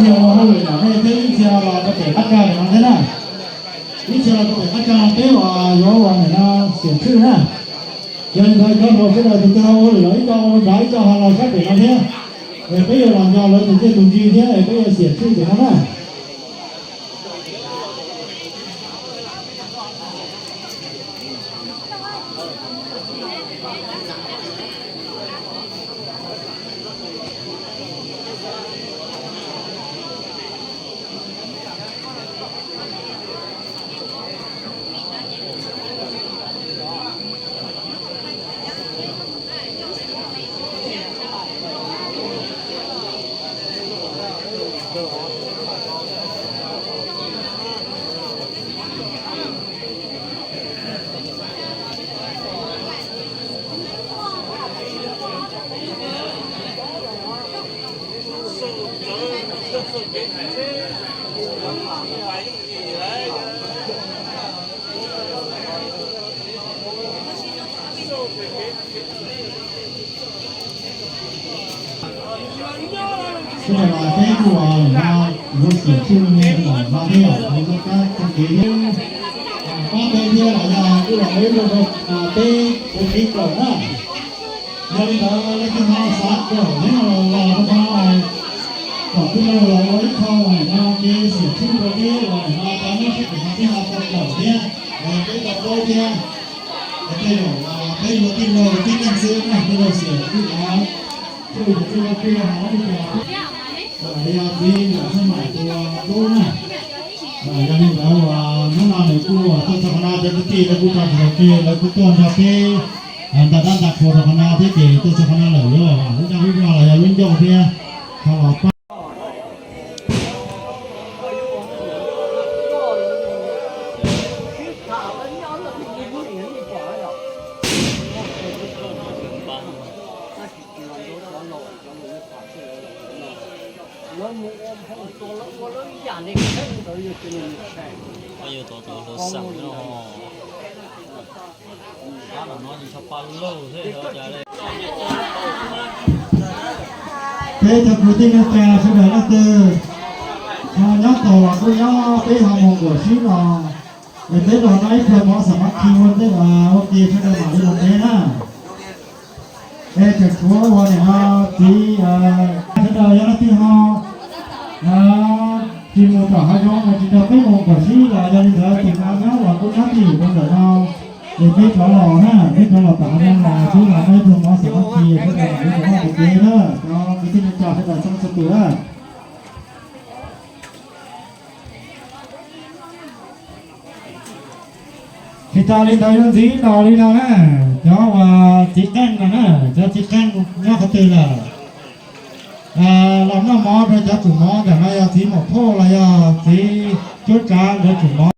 Yog ua hauj lwm no nej thiab ib txhia los rau pem qab tsag no thiab na. Ib txhia los rau pem qab tsag peb uas yuav ua nim no xiam tshwj na. Yog li ntawd cov hluas sawv daws tus twg ua hauj lwm los ib co ua nrad ib co ho los sab pem no thiab. Es peb yuav los nco lawv tus dej tus ntsig thiab es peb yuav xiam tshwj pem no na. Sawv daws los peb kuj los no yuav xiam tshwj no thiab, kuv lub kab txoj kev thiab pab peb thiab los yog kuj los peb rau peb ua kev kawm na. Yog li ntawd leej twg ho xav kawm thiab no los rau qhov no, kom tij laug los ua ib qho no kev xiam tshwj rau peb los no tau muab sib koom no peb ho tau kawm thiab, peb tau paub thiab. Tej zaum peb yuav tij laug tib neeg xwb na, tij laug xiam tij laug, tij laug tij laug pib ho muab li cas, yog txiv yawm xab maim tus tub na. Yog li ntawd hnub no nws kuj tuaj txog qhov no, cov kwv tij lawv kuj tso tseg lawv kuj tuaj nrog peb nta dab nta qhua rau qhov no thiab ces tuaj txog qhov no lawm yuav lub ncauj lub npog los yog lub ncauj thiab ho los pab. Yuav tau tus hlua xeem no. Peb cov kwv tij neej tsa sawv daws leej twg ho nyob tod los kuj nyob, peb ho mus nkaum sib los es peb los noj ib pluag mov xam mab khi ua ntej ua ke sawv daws mam li los ntev na. Es tseem tshuav uas nim no txiv sawv daws yog leej twg ho tsis mus tom hav zoov es tsis nrog peb mus nkaum sib los yog li ntawd tus no nyob los kuj nyob twj ywm rau ntawm no. Es peb rov los na, peb rov los tom hav zoov los peb los noj ib pluag mov xam mab khi sawv daws mam li los ntev na, cov kwv tij neej tsa sawv daws txhua leej txhua tus na. Tsis tas li ntawd yuav ntxiv los li no na, cov uas txiv qeej no na, cov txiv qeej nyob qhov twg lawm los noj mov rau cov tsum mov, ntawm no yog txiv maum phauj los yog txiv cuab tsav ntawd tsum mov.